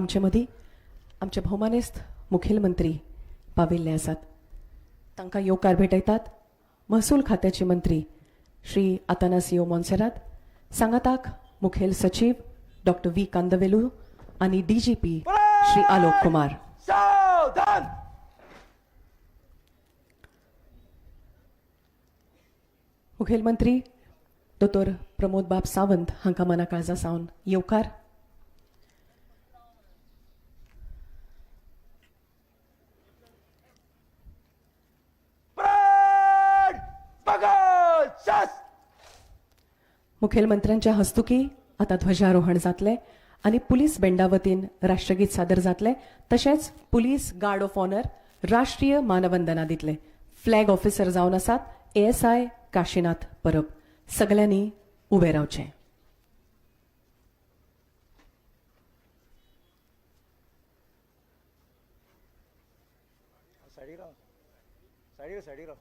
आमचे मदीं आमचे भोवमानेस्त मुखेलमंत्री पाविल्ले आसात. तांकां येवकार भेटयतात महसूल खात्याचे मंत्री श्री आतानासियो मोन्सेरात, सांगाताक मुखेल सचीव डॉक्टर व्ही कांदवेलू आनी डीजीपी श्री आलोक कुमार. सावधान. मुखेलमंत्री दोतोर प्रमोद बाब सावंत हांकां मना काळजा सावन येवकार. परेड बगल शस्त्र. मुखेलमंत्र्यांच्या हस्तुकी आता ध्वजारोहण जातलें आनी पुलीस बँडा वतीन राष्ट्रगीत सादर जातलें. तशेंच पुलीस गार्ड ऑफ ऑनर राष्ट्रीय मानवंदना दितले. फ्लॅग ऑफिसर जावन आसात एएसआय काशीनाथ परब. सगल्यांनी उबें रावचें. सायडीक राव, सायडीक, सायडीक राव.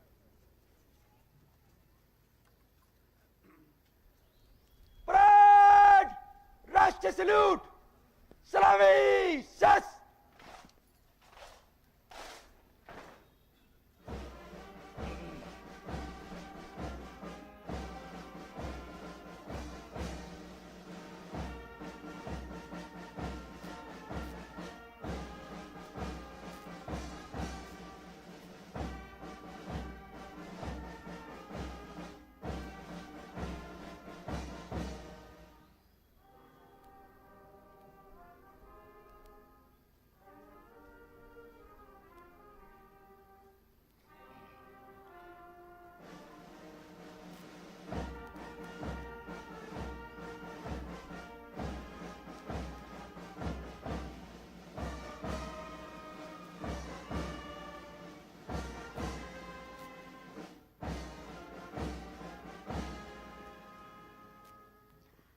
परेड राष्ट्रीय सल्यूट, सलामी शस्त्र.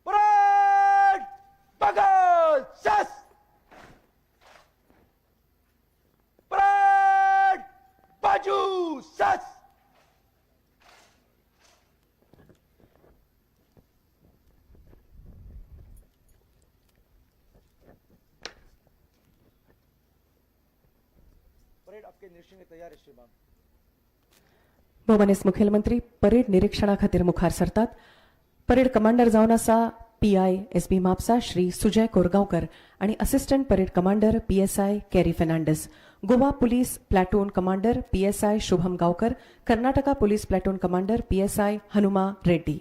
परेड बगल शस्त्र. परेड बाजू शस्त्र. परेड आपके निरीक्षण के तैयार है श्रीमान. भोवमानेस्त मुखेलमंत्री परेड निरीक्षणा खातीर मुखार सरतात. परेड कमांडर जावन आसा पीआय एस बी म्हापसा श्री सुजय कोरगांवकर आनी assistant parade commander PSI Kerry Fernandes, Goa police platoon commander PSI Shubham Gaonkar, Karnataka police platoon commander PSI Hanuma Reddy.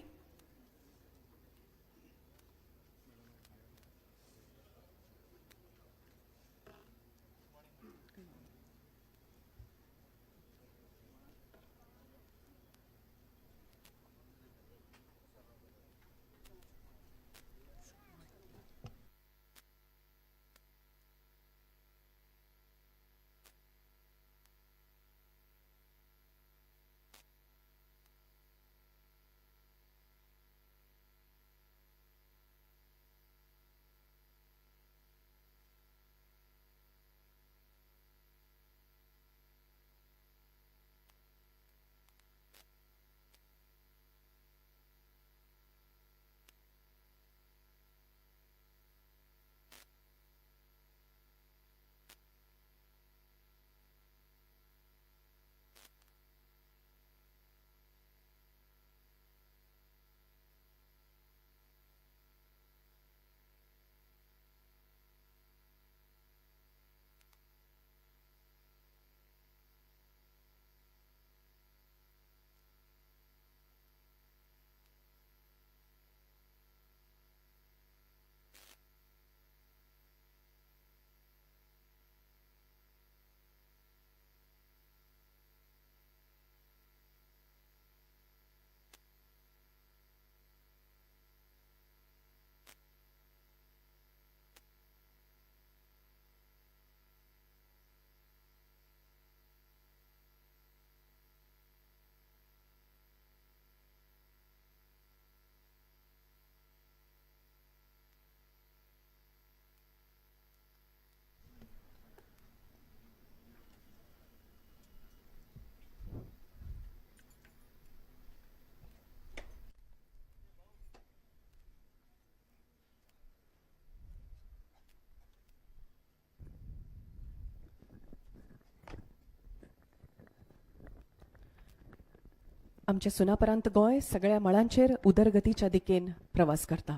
आमचें सुनापरांत गोंय सगळ्या मळांचेर उदरगतीच्या दिकेन प्रवास करता.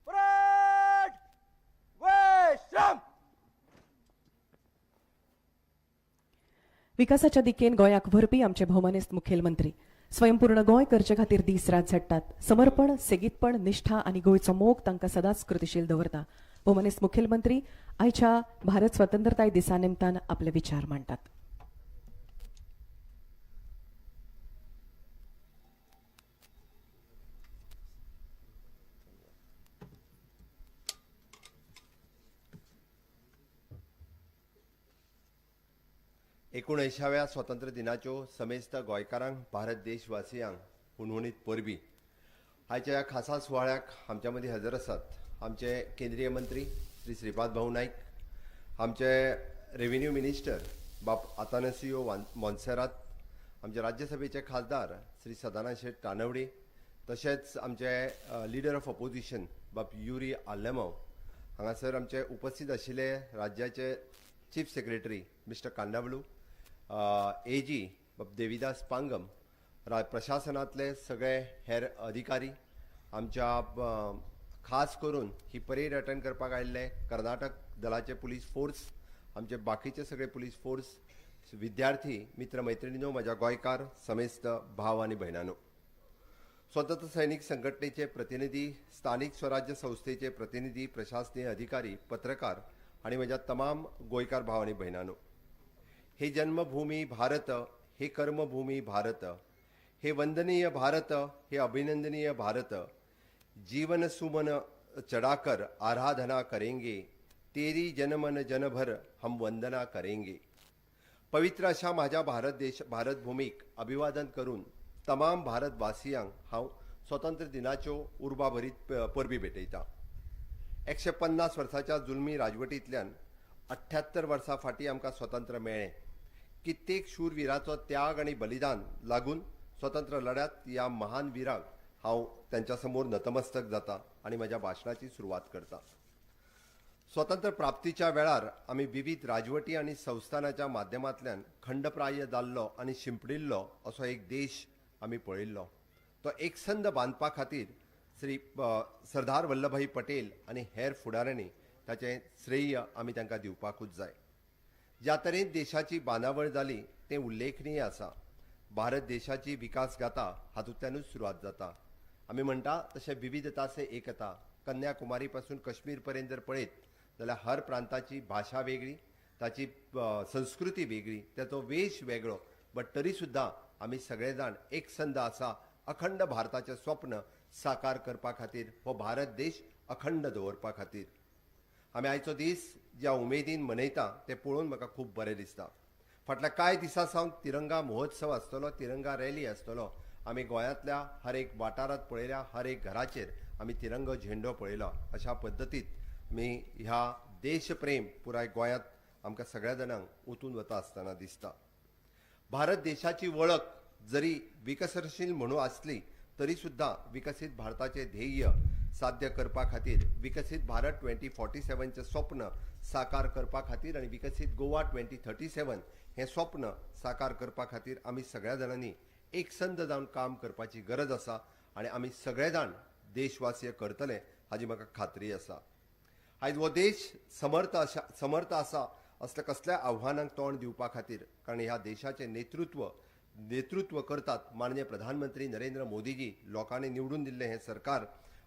परेड विश्राम. विकासाच्या दिकेन गोंयाक व्हरपी आमचे भोवमानेस्त मुखेलमंत्री स्वयंपूर्ण गोंय करचे खातीर दीस रात झडटात. समर्पण, सेगीतपण, निष्ठा आनी गोंयचो मोग तांकां सदांच कृतीशील दवरता. भोवमानेस्त मुखेलमंत्री आयच्या भारत स्वतंत्रताय दिसा निमतान आपले विचार मांडटात. 79व्या स्वातंत्र्य दिनाच्यो समेस्त गोंयकारांक, भारत देशवासियांक हुनहुनीत परबी. आयच्या ह्या खासा सुवाळ्याक आमच्या मदीं हजर आसात आमचे केंद्रीय मंत्री श्री श्रीपाद भाऊ नायक, आमचे रेव्हेन्यू मिनिस्टर बाब आतानासियो मोन्सेरात, आमचे राज्यसभेचे खासदार श्री सदानंद शेट तानवडे, तशेंच आमचे लिडर ऑफ ऑपोजिशन बाब युरी आलेमाव, हांगासर आमचे उपस्थित आशिल्ले राज्याचे chief secretary mister Kandavalu, A G बाब देविदास पांगम, प्रशासनांतले सगळे हेर अधिकारी, आमच्या खास करून ही परेड अटेंड करपाक आयिल्ले कर्नाटक दलाचे पुलीस फोर्स, आमचे बाकीचे सगळे पुलीस फोर्स, विद्यार्थी मित्र मैत्रिणींनो, म्हज्या गोंयकार समेस्त भाव आनी भयणांनो, स्वतंत्र सैनिक संघटनेचे प्रतिनिधी, स्थानिक स्वराज्य संस्थेचे प्रतिनिधी, प्रशासनीय अधिकारी, पत्रकार आणि म्हज्या तमाम गोंयकार भाव आनी भयणांनो, हे जन्मभूमी भारत, हे कर्मभूमी भारत, हे वंदनीय भारत, हे अभिनंदनीय भारत, जीवन सुमन चढ़ाकर आराधना करेंगे, तेरी जनमन जनभर हम वंदना करेंगे. पवित्र अशा माझ्या भारत देश, भारतभूमीक अभिवादन करून तमाम भारतवासियांक हांव स्वतंत्र दिनाच्यो उर्बा भरीत परबी भेटयता. 150 वर्साच्या जुलमी राजवटींतल्यान 78 वर्सां फाटीं आमकां स्वतंत्र मेळ्ळें. कित्येक शूरविराचो त्याग आनी बलिदान लागून स्वतंत्र लढ्यात ह्या महान विरांक हांव तांच्या समोर नतमस्तक जाता आनी म्हज्या भाशणाची सुरवात करता. स्वतंत्र प्राप्तीच्या वेळार आमी विविध राजवटी आनी संस्थानाच्या माध्यमांतल्यान खंडप्राय जाल्लो आनी शिंपडिल्लो असो एक देश आमी पळयल्लो. तो एकसंध बांदपा खातीर श्री सरदार वल्लभाई पटेल आनी हेर फुडाऱ्यांनी ताचें श्रेय आमी तांकां दिवपाकूच जाय. ज्या तरेन देशाची बांदावळ जाली तें उल्लेखनीय आसा. भारत देशाची विकास गाथा हातूंतल्यानूच सुरवात जाता. आमी म्हणटा तशें विविधता से एकता. कन्याकुमारी पासून कश्मीर पर्यंत जर पळयत जाल्यार हर प्रांताची भाशा वेगळी, ताची संस्कृती वेगळी, ताचो वेश वेगळो, बट तरी सुद्दां आमी सगळे जाण एकसंध आसा अखंड भारताचें स्वप्न साकार करपा खातीर, हो भारत देश अखंड दवरपा खातीर. आमी आयचो दीस ज्या उमेदीन मनयता तें पळोवन म्हाका खूब बरें दिसता. फाटल्या कांय दिसां सावन तिरंगा महोत्सव आसतलो, तिरंगा रॅली आसतलो. आमी गोंयांतल्या हर एक वाठारांत पळयल्या, हर एक घराचेर आमी तिरंगो झेंडो पळयलो. अशा पद्दतीत आमी ह्या देशप्रेम पुराय गोंयांत आमकां सगळ्या जाणांक ओतून वता आसतना दिसता. भारत देशाची वळख जरी विकसनशील म्हणून आसली तरी सुद्दां विकसीत भारताचें ध्येय साध्य करपा खातीर, विकसीत भारत 2047चें स्वप्न साकार करपा खातीर आनी विकसीत गोवा 2037 हें स्वप्न साकार करपा खातीर आमी सगळ्या जाणांनी एकसंध जावन काम करपाची गरज आसा आनी आमी सगळे जाण देशवासीय करतले हाजी म्हाका खात्री आसा. आयज हो देश समर्थ आसा असल्या कसल्या आव्हानांक तोंड दिवपा खातीर, कारण ह्या देशाचें नेतृत्व करतात माननीय प्रधानमंत्री नरेंद्र मोदीजी. लोकांनी निवडून दिल्लें हें सरकार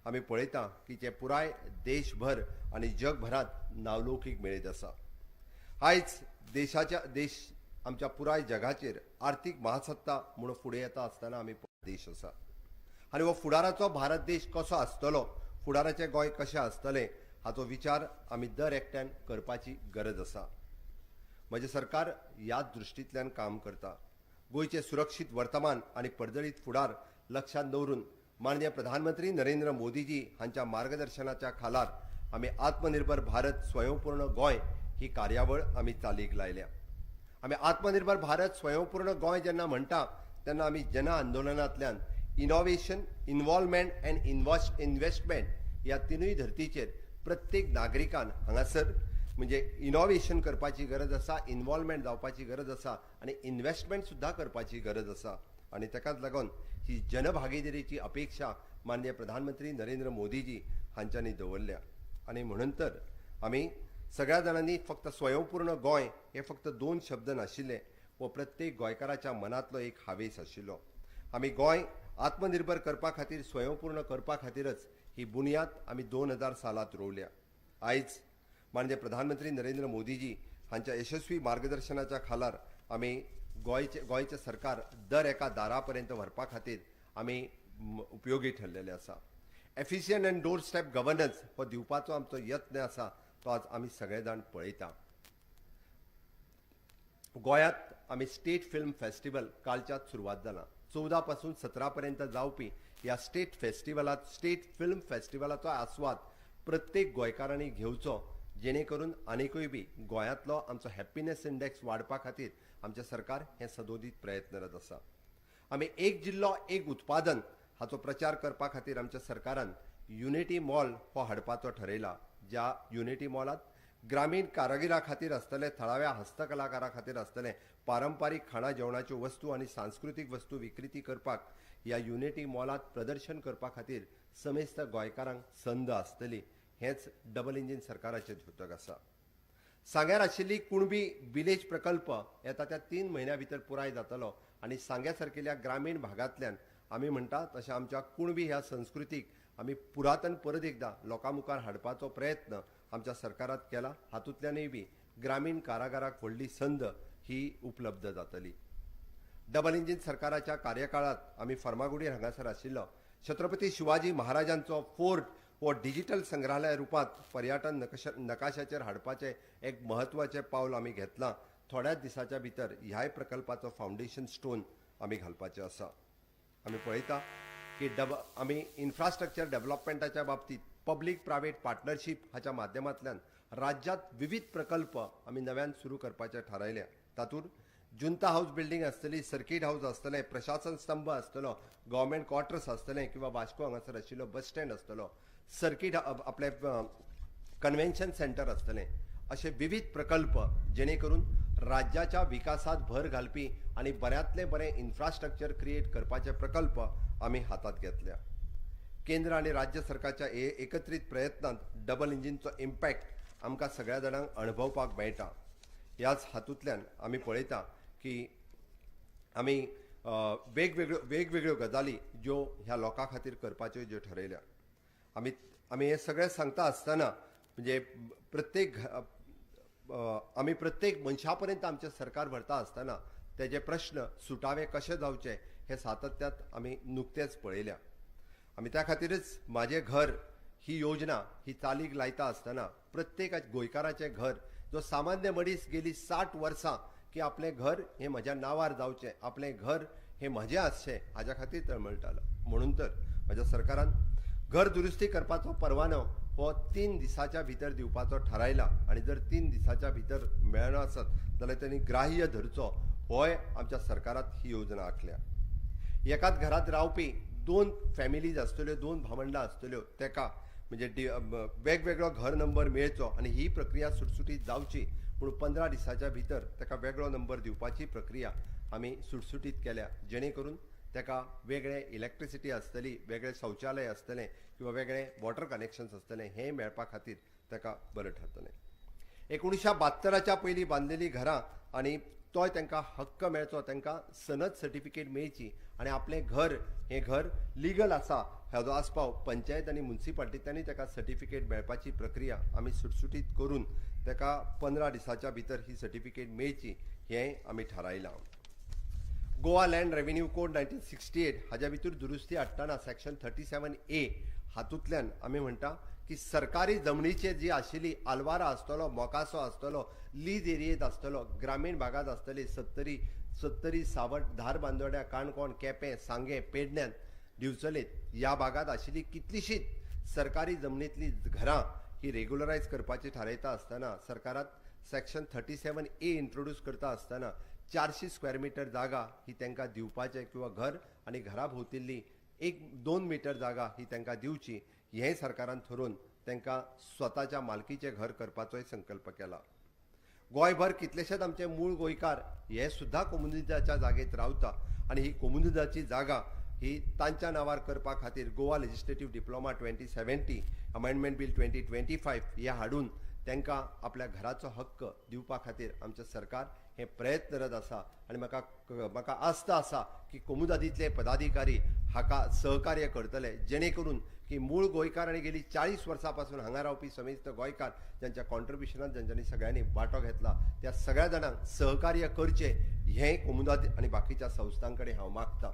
आमी पळयता की जें पुराय देशभर आनी जगभरांत नावलौकीक मेळयत आसा. आयज देश आमच्या पुराय जगाचेर आर्थीक महासत्ता म्हणून फुडें येता आसतना आमी देश आसा आनी हो फुडाराचो भारत देश कसो आसतलो, फुडाराचें गोंय कशें आसतलें हाचो विचार आमी दर एकट्यान करपाची गरज आसा. म्हजें सरकार ह्याच दृश्टींतल्यान काम करता. गोंयचें सुरक्षीत वर्तमान आनी पर्जळीत फुडार लक्षांत दवरून माननीय प्रधानमंत्री नरेंद्र मोदीजी हांच्या मार्गदर्शनाच्या खालार आमी आत्मनिर्भर भारत स्वयंपूर्ण गोंय ही कार्यावळ आमी चालीक लायल्या. आमी आत्मनिर्भर भारत स्वयंपूर्ण गोंय जेन्ना म्हणटा तेन्ना आमी जन आंदोलनांतल्यान इनोवेशन, इन्वॉल्वमेंट अँड इन्वेस्टमेंट ह्या तिनूय धर्तीचेर प्रत्येक नागरिकान हांगासर म्हणजे इनोवेशन करपाची गरज आसा, इन्वॉल्वमेंट जावपाची गरज आसा आनी इन्वेस्टमेंट सुद्दां करपाची गरज आसा. आनी ताकाच लागून ही जनभागीदारीची अपेक्षा माननीय प्रधानमंत्री नरेंद्र मोदीजी हांच्यांनी दवरल्या. आनी म्हणून तर आमी सगळ्या जाणांनी फक्त स्वयंपूर्ण गोंय हे फक्त दोन शब्द नाशिल्ले, हो प्रत्येक गोंयकाराच्या मनांतलो एक हावेस आशिल्लो. आमी गोंय आत्मनिर्भर करपा खातीर, स्वयंपूर्ण करपा खातीरच ही बुन्याद आमी 2000 सालांत रोवल्या. आयज माननीय प्रधानमंत्री नरेंद्र मोदीजी हांच्या यशस्वी मार्गदर्शनाच्या खालार आमी गोंयचें सरकार दर एका दारा पर्यंत व्हरपा खातीर आमी उपयोगी ठरलेले आसा. Efficient and door step governance हो दिवपाचो आमचो यत्न आसा, तो आज आमी सगळे जाण पळयता. गोंयांत आमी स्टेट फिल्म फेस्टिवल कालच्याच सुरवात जाला. 14 पासून 17 पर्यंत जावपी ह्या स्टेट फेस्टिवलात स्टेट फिल्म फेस्टिवलाचो आस्वाद प्रत्येक गोंयकारांनी घेवचो, जेणे करून आनीकूय बी गोंयांतलो आमचो हॅप्पीनेस इंडेक्स वाडपा खातीर आमचें सरकार हें सदोदीत प्रयत्नरत आसा. आमी एक जिल्लो एक उत्पादन हाचो प्रचार करपा खातीर आमच्या सरकारान युनिटी मॉल हो हाडपाचो ठरयला, ज्या युनिटी मॉलांत ग्रामीण कारागिरा खातीर आसतले, थळाव्या हस्तकलाकारा खातीर आसतले, पारंपारीक खाणा जेवणाच्यो वस्तू आनी सांस्कृतीक वस्तू विक्रेती करपाक ह्या युनिटी मॉलांत प्रदर्शन करपा खातीर समेस्त गोंयकारांक संद आसतली. हेंच डबल इंजीन सरकाराचें द्योतक आसा. सांग्यार आशिल्ली कुणबी विलेज प्रकल्प येता त्या 3 म्हयन्या भितर पुराय जातलो आनी सांग्या सारकेल्या ग्रामीण भागांतल्यान आमी म्हणटा तशें आमच्या कुणबी ह्या संस्कृतीक आमी पुरातन परत एकदां लोकां मुखार हाडपाचो प्रयत्न आमच्या सरकारात केला. हातूंतल्यानूय बी ग्रामीण कारागाराक व्हडली संद ही उपलब्ध जातली. डबल इंजीन सरकाराच्या कार्यकाळात आमी फर्मागुडीर हांगासर आशिल्लो छत्रपती शिवाजी महाराजांचो फोर्ट हो डिजिटल संग्रहालय रुपांत पर्यटन नकाशाचेर हाडपाचें एक म्हत्वाचें पावल आमी घेतलां. थोड्याच दिसाच्या भितर ह्याय प्रकल्पाचो फावंडेशन स्टोन आमी घालपाचें आसा. आमी पळयता की आमी इन्फ्रास्ट्रक्चर डेव्हलपमेंटाच्या बाबतींत पब्लीक प्रायवेट पार्टनरशीप हाच्या माध्यमांतल्यान राज्यांत विविध प्रकल्प आमी नव्यान सुरू करपाचे थारायल्या. तातूंत जुंता हाऊस बिल्डींग आसतली, सर्कीट हाऊस आसतलें, प्रशासन स्तंभ आसतलो, गव्हर्मेंट क्वॉर्टर्स आसतलें किंवा वास्को हांगासर आशिल्लो बस स्टँड आसतलो, सर्कीट आपले कन्व्हेन्शन सेंटर आसतलें. अशे विविध प्रकल्प जेणे करून राज्याच्या विकासात भर घालपी आनी बऱ्यांतले बरें इन्फ्रास्ट्रक्चर क्रिएट करपाचे प्रकल्प आमी हातांत घेतल्या. केंद्र आनी राज्य सरकारच्या एकत्रीत प्रयत्नांत डबल इंजिनचो इम्पॅक्ट आमकां सगळ्या जाणांक अणभवपाक मेळटा. ह्याच हातूंतल्यान आमी पळयता की आमी वेगवेगळ्यो वेगवेगळ्यो गजाली ज्यो ह्या लोकां खातीर करपाच्यो ज्यो ठरयल्या. आमी आमी हें सगळें सांगता आसतना म्हणजे प्रत्येक आमी प्रत्येक मनशा पर्यंत आमचें सरकार व्हरता आसतना तेजे प्रश्न सुटावे कशे जावचे हे सातत्यात आमी नुकतेंच पळयल्या. आमी त्या खातीरच म्हाजें घर ही योजना ही चालीक लायता आसतना प्रत्येक गोंयकाराचें घर जो सामान्य मनीस गेली 60 वर्सां की आपलें घर हें म्हज्या नांवार जावचें, आपलें घर हें म्हजें आसचें हाज्या खातीर तळमळटालो. म्हणून तर म्हज्या सरकारान घर दुरुस्ती करपाचो परवानो हो 3 दिसाच्या भितर दिवपाचो थारायला आनी जर 3 दिसाच्या भितर मेळना आसत जाल्यार तेणी ग्राह्य धरचो होय आमच्या सरकारात ही योजना आंखल्या. एकाच घरांत रावपी 2 फॅमिलीज आसतल्यो, 2 भावंडां आसतल्यो, तेका म्हणजे वेगवेगळो घर नंबर मेळचो आनी ही प्रक्रिया सुटसुटीत जावची पूण 15 दिसाच्या भितर तेका वेगळो नंबर दिवपाची प्रक्रिया आमी सुटसुटीत केल्या, जेणे करून तेका वेगळें इलेक्ट्रिसिटी आसतली, वेगळें शौचालय आसतलें किंवा वेगळें वॉटर कनेक्शन्स आसतलें, हें मेळपा खातीर तेका बरें ठरतलें. 1972 पयलीं बांदलेलीं घरां आनी तोय तांकां हक्क मेळचो, तांकां सनद सर्टिफिकेट मेळची आनी आपलें घर हें घर लिगल आसा हाजो आस्पाव पंचायत आनी मुन्सिपाल्टींतल्यानूय ताका सर्टिफिकेट मेळपाची प्रक्रिया आमी सुटसुटीत करून ताका 15 दिसाच्या भितर ही सर्टिफिकेट मेळची हें आमी थारायलां. गोवा लँड रेव्हेन्यू कोड 1968 हाज्या भितर दुरुस्ती हाडटना सेक्शन 37A हातूंतल्यान आमी म्हणटा की सरकारी जमनीचेर जी आशिल्ली आलवारा आसतलो, मोकासो आसतलो, लीज एरियेंत आसतलो, ग्रामीण भागांत आसतली, सत्तरी, सावट, धारबांदोड्या, काणकोण, केपें, सांगें, पेडण्यान, दिवचलेत ह्या भागांत आशिल्ली कितलीशीच सरकारी जमनींतली घरां ही रेगुलरायज करपाची थारायता आसतना सरकारात सेक्शन 37A introduce करता आसतना 400 स्क्वेअर मिटर जागा ही तांकां दिवपाचें किंवा घर आनी घरा भोंवतिल्ली 1-2 मिटर जागा ही तांकां दिवची हें सरकारान थारोवन तांकां स्वताच्या मालकीचें घर करपाचोय संकल्प केला. गोंयभर कितलेशेच आमचे मूळ गोंयकार हे सुद्दां कोमुनिदादच्या जागेत रावता आनी ही कोमुनिदादची जागा ही तांच्या नांवार करपा खातीर Goa legislative diploma 2070 amendment bill 2025 हे हाडून तांकां आपल्या घराचो हक्क दिवपा खातीर आमचें सरकार हें प्रयत्नरत आसा आनी म्हाका म्हाका आस्त आसा की कोमुनिदादींतले पदाधिकारी हाका सहकार्य करतले, जेणे करून की मूळ गोंयकार आनी गेली 40 वर्सां पासून हांगा रावपी समेस्त गोंयकार ज्यांच्या कॉन्ट्रिब्युशनान ज्यांच्यांनी सगळ्यांनी वांटो घेतला त्या सगळ्या जाणांक सहकार्य करचें हें कोमुनिदाद आनी बाकीच्या संस्थां कडेन हांव मागतां.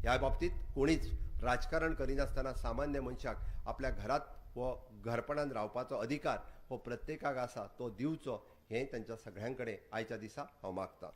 ह्या बाबतींत कोणीच राजकारण करिनासतना सामान्य मनशाक आपल्या घरात हो घरपणान रावपाचो अधिकार हो प्रत्येकाक आसा तो दिवचो हें तांच्या सगळ्यां कडेन आयच्या दिसा हांव मागतां.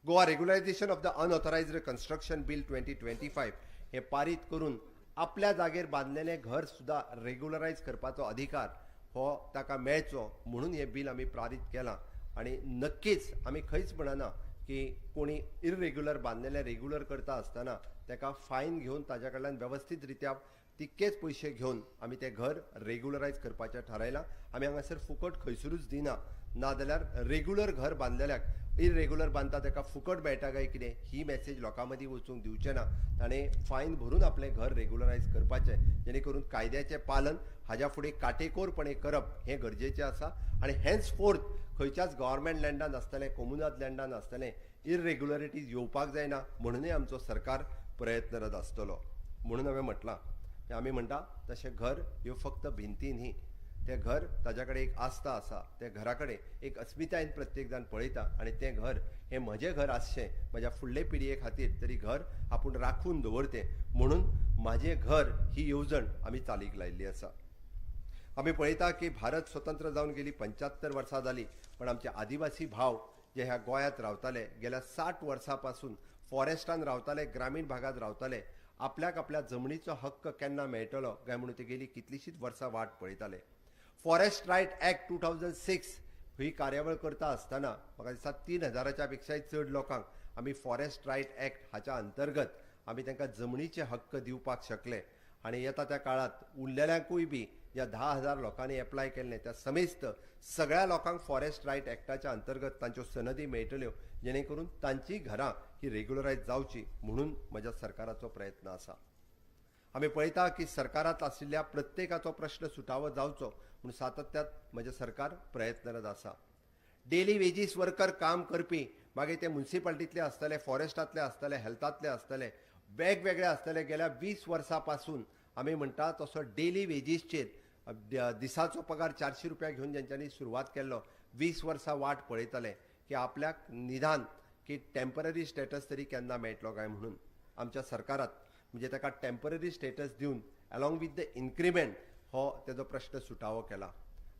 Goa regularisation of the unauthorised construction bill 2025 हें पारीत करून आपल्या जागेर बांदलेलें घर सुद्दां रेगुलरायज करपाचो अधिकार हो ताका मेळचो म्हणून हें बील आमी पारीत केलां आनी नक्कीच आमी खंयच म्हणना की कोणी इरेग्युलर बांदलेलें रेगुलर करता आसतना ताका फायन घेवन ताज्या कडल्यान वेवस्थीत रित्या तितकेच पयशे घेवन आमी तें घर रेगुलरायज करपाचें थारायलां. आमी हांगासर फुकट खंयसरूच दिना, नाजाल्यार रेगुलर घर बांदलेल्याक इरेग्युलर बांदता ताका फुकट मेळटा काय कितें ही मॅसेज लोकां मदीं वचूंक दिवचें ना. ताणें फायन भरून आपलें घर रेगुलरायज करपाचें, जेणे करून कायद्याचें पालन हाज्या फुडें काटेकोरपणे करप हें गरजेचें आसा आनी हेन्स फोर्थ खंयच्याच गव्हर्मेंट लँडान आसतलें, कोमुनाद लँडान आसतलें इरेग्युलरिटीज येवपाक जायना म्हणूनय आमचो सरकार प्रयत्नरत आसतलो. म्हणून हांवें म्हटलां आमी म्हणटा तशें घर ह्यो फक्त भिंती न्ही, तें घर ताज्या कडेन एक आस्था आसा, त्या घरा कडेन एक अस्मितायेन प्रत्येक जाण पळयता आनी तें घर हें म्हजें घर आसचें म्हज्या फुडले पिळगे खातीर तरी घर आपूण राखून दवरतें म्हणून म्हाजें घर ही येवजण आमी चालीक लायिल्ली आसा. आमी पळयता की भारत स्वतंत्र जावन गेली 75 वर्सां जाली, पण आमचे आदिवासी भाव जे ह्या गोंयांत रावताले गेल्या 60 वर्सां पासून फॉरेस्टान रावताले, ग्रामीण भागांत रावताले, आपल्याक आपल्या जमनीचो हक्क केन्ना मेळटलो काय म्हणून ते गेली कितलीशीच वर्सां वाट पळयताले. फॉरेस्ट रायट एक्ट 2006 ही कार्यावळ करता आसतना म्हाका दिसता 3000 पेक्षाय चड लोकांक आमी फॉरेस्ट रायट एक्ट हाच्या अंतर्गत आमी तांकां जमनीचे हक्क दिवपाक शकले आनी येता त्या काळांत उरलेल्यांकूय बी ज्या 10,000 लोकांनी एप्लाय केल्लें त्या समेस्त सगळ्या लोकांक फॉरेस्ट रायट एक्टाच्या अंतर्गत तांच्यो सनदी मेळटल्यो, जेणे करून तांची घरां ही रेगुलरायज जावची म्हणून म्हज्या सरकाराचो प्रयत्न आसा. आमी पळयता की सरकारांत आशिल्ल्या प्रत्येकाचो प्रश्न सुटावो जावचो म्हणून सातत्यात म्हजें सरकार प्रयत्नरत आसा. डेली वेजीस वर्कर काम करपी मागीर ते म्युनिसिपालिटींतले आसतले, फॉरेस्टांतले आसतले, हेल्थांतले आसतले, वेगवेगळे आसतले, गेल्या 20 वर्सां पासून आमी म्हणटा तसो डेली वेजीसचेर दिसाचो पगार 400 रुपया घेवन ज्यांच्यांनी सुरवात केल्लो 20 वर्सां वाट पळयताले की आपल्याक निदान की टेंपररी स्टेटस तरी केन्ना मेळटलो काय म्हणून आमच्या सरकारात म्हणजे ताका टेंपररी स्टेटस दिवन अलॉंग विथ the increment हो तेजो प्रश्न सुटावो केला.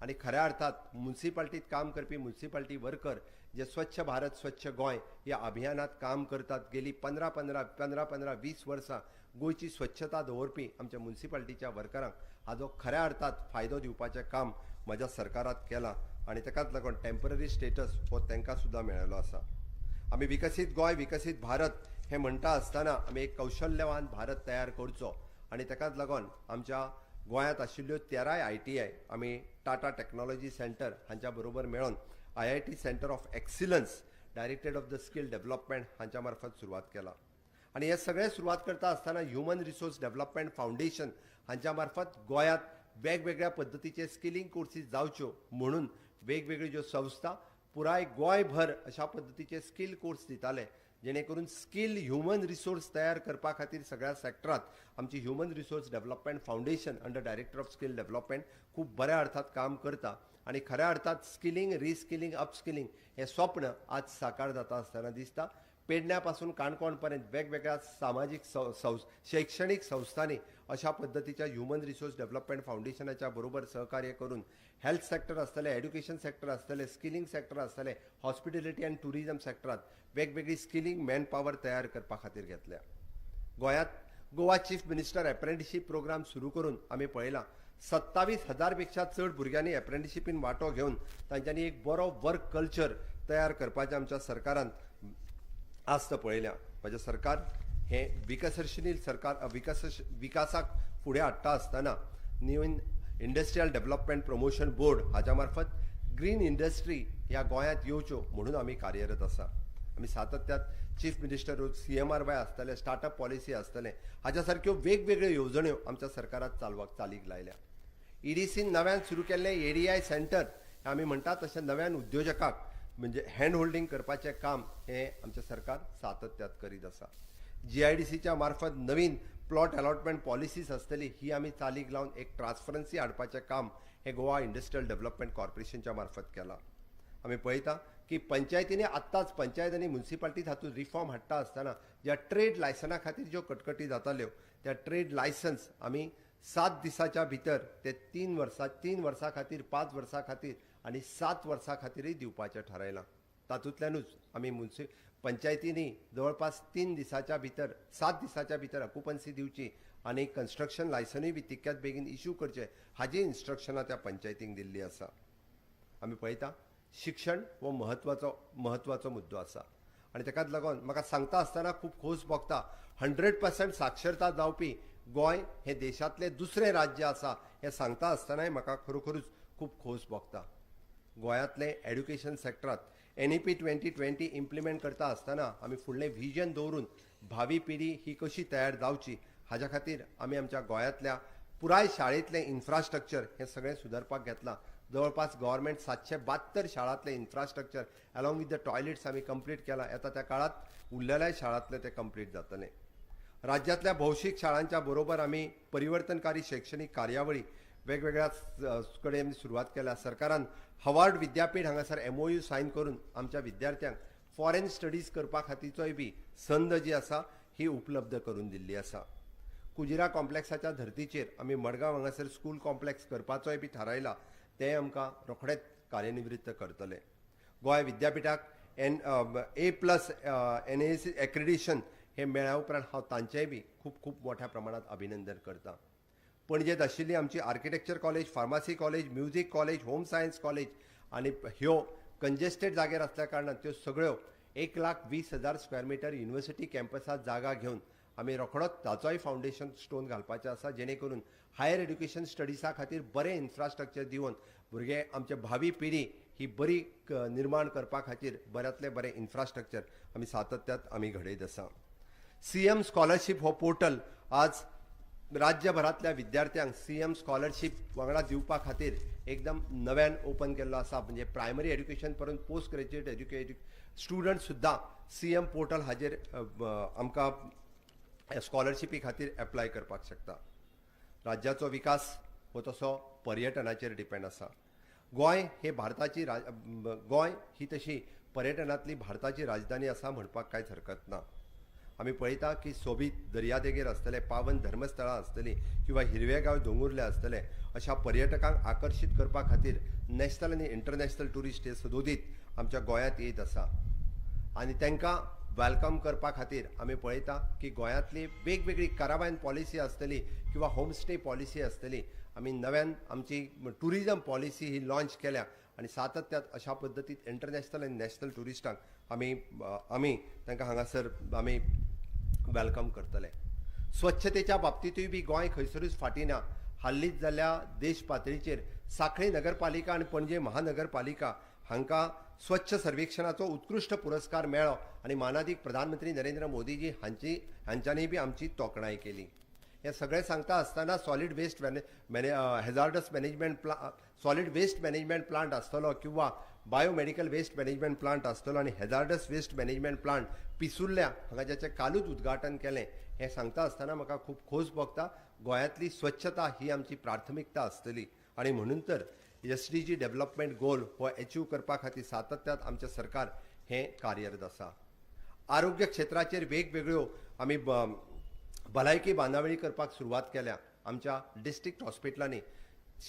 आनी खऱ्या अर्थात म्युनिसिपालिटीत काम करपी म्युनिसिपालिटी वर्कर जे स्वच्छ भारत स्वच्छ गोंय ह्या अभियानात काम करतात गेली 15 15 20 वर्सां गोंयची स्वच्छता दवरपी आमच्या म्युनिसिपालिटीच्या वर्करांक हाजो खऱ्या अर्थात फायदो दिवपाचें काम म्हज्या सरकारात केलां आनी ताकाच लागून टेंपररी स्टेटस हो तांकां सुद्दां मेळिल्लो आसा. आमी विकसीत गोंय विकसीत भारत हें म्हणटा आसतना आमी एक कौशल्यवान भारत तयार करचो आनी ताकाच लागून आमच्या गोंयांत आशिल्ल्यो 13 ITI आमी टाटा टॅक्नॉलॉजी सेंटर हांच्या बरोबर मेळोन IIT centre of excellence directed of the skill development हांच्या मार्फत सुरवात केला. आनी हे सगळें सुरवात करता आसतना ह्युमन रिसोर्स डेव्हलपमेंट फावंडेशन हांच्या मार्फत गोंयांत वेगवेगळ्या पद्दतीचे स्किलिंग कोर्सीस जावच्यो म्हणून वेगवेगळ्यो ज्यो संस्था पुराय गोंयभर अशा पद्दतीचे स्कील कोर्स दिताले, जेणे करून स्कील ह्युमन रिसोर्स तयार करपा खातीर सगळ्या सेक्टरांत आमची human resource development foundation under director of skill development खूब बऱ्या अर्थात काम करता आनी खऱ्या अर्थात स्किलिंग, रिस्किलिंग, अपस्किलिंग हें स्वप्न आज साकार जाता आसतना दिसता. पेडण्या पासून काणकोण पर्यंत वेगवेगळ्या सामाजीक शैक्षणीक संस्थांनी अशा पद्दतीच्या ह्युमन रिसोर्स डेव्हलपमेंट फावंडेशनाच्या बरोबर सहकार्य करून हेल्थ सेक्टर आसतलें, एड्युकेशन सेक्टर आसतलें, स्किलिंग सेक्टर आसतलें, हॉस्पिटॅलिटी आनी टुरिजम सेक्टरांत वेगवेगळी स्किलिंग मॅन पावर तयार करपा खातीर घेतल्या. गोंयांत Goa chief minister apprenticeship programme सुरू करून आमी पळयलां 27,000 पेक्षा चड भुरग्यांनी एप्रेंटिशीपीन वांटो घेवन तांच्यांनी एक बरो वर्क कल्चर तयार करपाचें आमच्या सरकारान आस्त पळयल्या. म्हजें सरकार हें विकसनशील सरकार विकासाक फुडें हाडटा आसतना नवीन इंडस्ट्रियल डेव्हलपमेंट प्रमोशन बोर्ड हाच्या मार्फत ग्रीन इंडस्ट्री ह्या गोंयांत येवच्यो म्हणून आमी कार्यरत आसा. आमी सातत्यात चीफ मिनिस्टर CMRY आसतलें, स्टार्टअप पॉलिसी आसतलें, हाज्या सारक्यो वेगवेगळ्यो येवजण्यो आमच्या सरकारात चालवाक चालीक लायल्या. EDCन नव्यान सुरू केल्लें ADI centre आमी म्हणटा तशें नव्यान उद्योजकाक म्हणजे हँड होल्डींग करपाचें काम हें आमचें सरकार सातत्यात करीत आसा. GIDCच्या मार्फत नवीन प्लॉट अलॉटमेंट पॉलिसीज आसतली ही आमी चालीक लावन एक ट्रान्सपरन्सी हाडपाचें काम हें गोवा इंडस्ट्रियल डेव्हलपमेंट कॉर्पोरेशनच्या मार्फत केलां. आमी पळयता की पंचायतींनी आत्ताच पंचायत आनी म्युनिसिपालिटीत हातूंत रिफॉर्म हाडटा आसतना ज्या ट्रेड लायसना खातीर ज्यो कटकटी जाताल्यो त्या ट्रेड लायसन्स आमी 7 दिसाच्या भितर ते 3 वर्सां खातीर, 5 वर्सां खातीर आनी 7 वर्सां खातीरय दिवपाचें थारायलां. तातूंतल्यानूच आमी पंचायतींनी जवळपास 3 दिसाच्या भितर 7 दिसाच्या भितर ऑक्युपन्सी दिवची आनी कन्स्ट्रक्शन लायसनूय बी तितक्याच बेगीन इश्यू करचें हाजी इन्स्ट्रक्शनां त्या पंचायतींक दिल्ली आसा. आमी पळयता शिक्षण हो म्हत्वाचो मुद्दो आसा आनी ताकाच लागून म्हाका सांगता आसतना खूब खोस भोगता 100% साक्षरता जावपी गोंय हें देशांतलें दुसरें राज्य आसा हें सांगता आसतनाय म्हाका खरोखरूच खूब खोस भोगता. गोंयांतलें एड्युकेशन सेक्टरांत NEP 2020 implement करता आसतना आमी फुडलें विजन दवरून भावी पिढी ही कशी तयार जावची हाज्या खातीर आमी आमच्या गोंयांतल्या पुराय शाळेंतलें इन्फ्रास्ट्रक्चर हें सगळें सुदारपाक घेतलां. जवळपास government 772 शाळांतलें infrastructure along with the toilets आमी कंप्लीट केलां. येता त्या काळांत उरलेल्या शाळांतलें तें कंप्लीट जातलें. राज्यांतल्या भौशीक शाळांच्या बरोबर आमी परिवर्तनकारी शैक्षणीक कार्यावळी वेगवेगळ्या कडेन आमी सुरवात केल्या. सरकारान हार्वर्ड विद्यापीठ हांगासर MOU sign करून आमच्या विद्यार्थ्यांक फॉरेन स्टडीज करपा खातीरचोय बी संद जी आसा ही उपलब्ध करून दिल्ली आसा. कुजिरा कॉम्प्लेक्साच्या धर्तीचेर आमी मडगांव हांगासर स्कूल कॉम्प्लेक्स करपाचोय बी थारायला, तें आमकां रोखडेच कार्यनिवृत्त करतले. गोंय विद्यापिठाक A+ NAAC accreditation हें मेळ्ळ्या उपरांत हांव तांचेंय बी खूब खूब मोठ्या प्रमाणांत अभिनंदन करता. पणजेंत आशिल्ली आमची architecture college, pharmacy college, music college, home science college आनी ह्यो कंजेस्टेड जाग्यार आसल्या कारणान त्यो सगळ्यो 1,20,000 स्क्वेअर मिटर युनिवर्सिटी कॅम्पसात जागा घेवन आमी रोखडोच ताचोय फावंडेशन स्टोन घालपाचें आसा, जेणे करून हायर एड्युकेशन स्टडिजा खातीर बरें इन्फ्रास्ट्रक्चर दिवन भुरगे आमचे भावी पिढी ही बरी निर्माण करपा खातीर बऱ्यांतलें बरें इन्फ्रास्ट्रक्चर आमी सातत्यात आमी घडयत आसा. CM scholarship हो पोर्टल आज राज्यभरांतल्या विद्यार्थ्यांक CM scholarship वांगडा दिवपा खातीर एकदम नव्यान ओपन केल्लो आसा. म्हणजे प्रायमरी एड्युकेशन पर्यंत पोस्ट ग्रॅज्युएट एज्युकेटेड स्टुडंट सुद्दां CM portal हाजेर आमकां स्कॉलरशिपी खातीर एप्लाय करपाक शकता. राज्याचो विकास हो तसो पर्यटनाचेर डिपेंड आसा. गोंय हे भारताची गोंय ही तशी पर्यटनांतली भारताची राजधानी आसा म्हणपाक कांयच हरकत ना. आमी पळयता की सोबीत दर्यादेगेर आसतले, पावन धर्मस्थळां आसतलीं किंवा हिरवेगांव दोंगुर्ले आसतले, अशा पर्यटकांक आकर्शीत करपा खातीर नॅशनल आनी इंटरनॅशनल ट्युरिस्ट हे सदोदीत आमच्या गोंयांत येत आसा आनी तांकां welcome करपा खातीर आमी पळयता की गोंयांतली वेगवेगळी करावायन पॉलिसी आसतली किंवा होमस्टे पॉलिसी आसतली. आमी नव्यान आमची ट्युरिजम पॉलिसी ही लॉन्च केल्या आनी सातत्यात अशा पद्दतीन इंटरनॅशनल आनी नॅशनल ट्युरिस्टांक आमी आमी तांकां हांगासर आमी welcome करतले. स्वच्छतेच्या बाबतींतूय बी गोंय खंयसरूच फाटीं ना. हाल्लींच जाल्या देश पातळीचेर सांखळी नगरपालिका आनी पणजे महानगरपालिका हांकां स्वच्छ सर्वेक्षणाचो उत्कृश्ट पुरस्कार मेळ्ळो आनी मानादीक प्रधानमंत्री नरेंद्र मोदीजी हांच्यांनी बी आमची तोखणाय केली. हें सगळें सांगता आसतना solid waste hazardous management solid waste management plant आसतलो किंवा बायोमेडिकल वेस्ट मॅनेजमेंट प्लांट आसतलो आनी हॅजार्डस वेस्ट मॅनेजमेंट प्लांट पिसुर्ल्या हांगा ज्याचें कालूच उद्घाटन केलें हें सांगता आसतना म्हाका खूब खोस भोगता. गोंयांतली स्वच्छता ही आमची प्राथमिकता आसतली आनी म्हणून तर SDG development गोल हो एचीव करपा खातीर सातत्यात आमचें सरकार हें कार्यरत आसा. आरोग्य क्षेत्राचेर वेगवेगळ्यो आमी भलायकी बांदावळी करपाक सुरवात केल्या. आमच्या डिस्ट्रिक्ट हॉस्पिटलांनी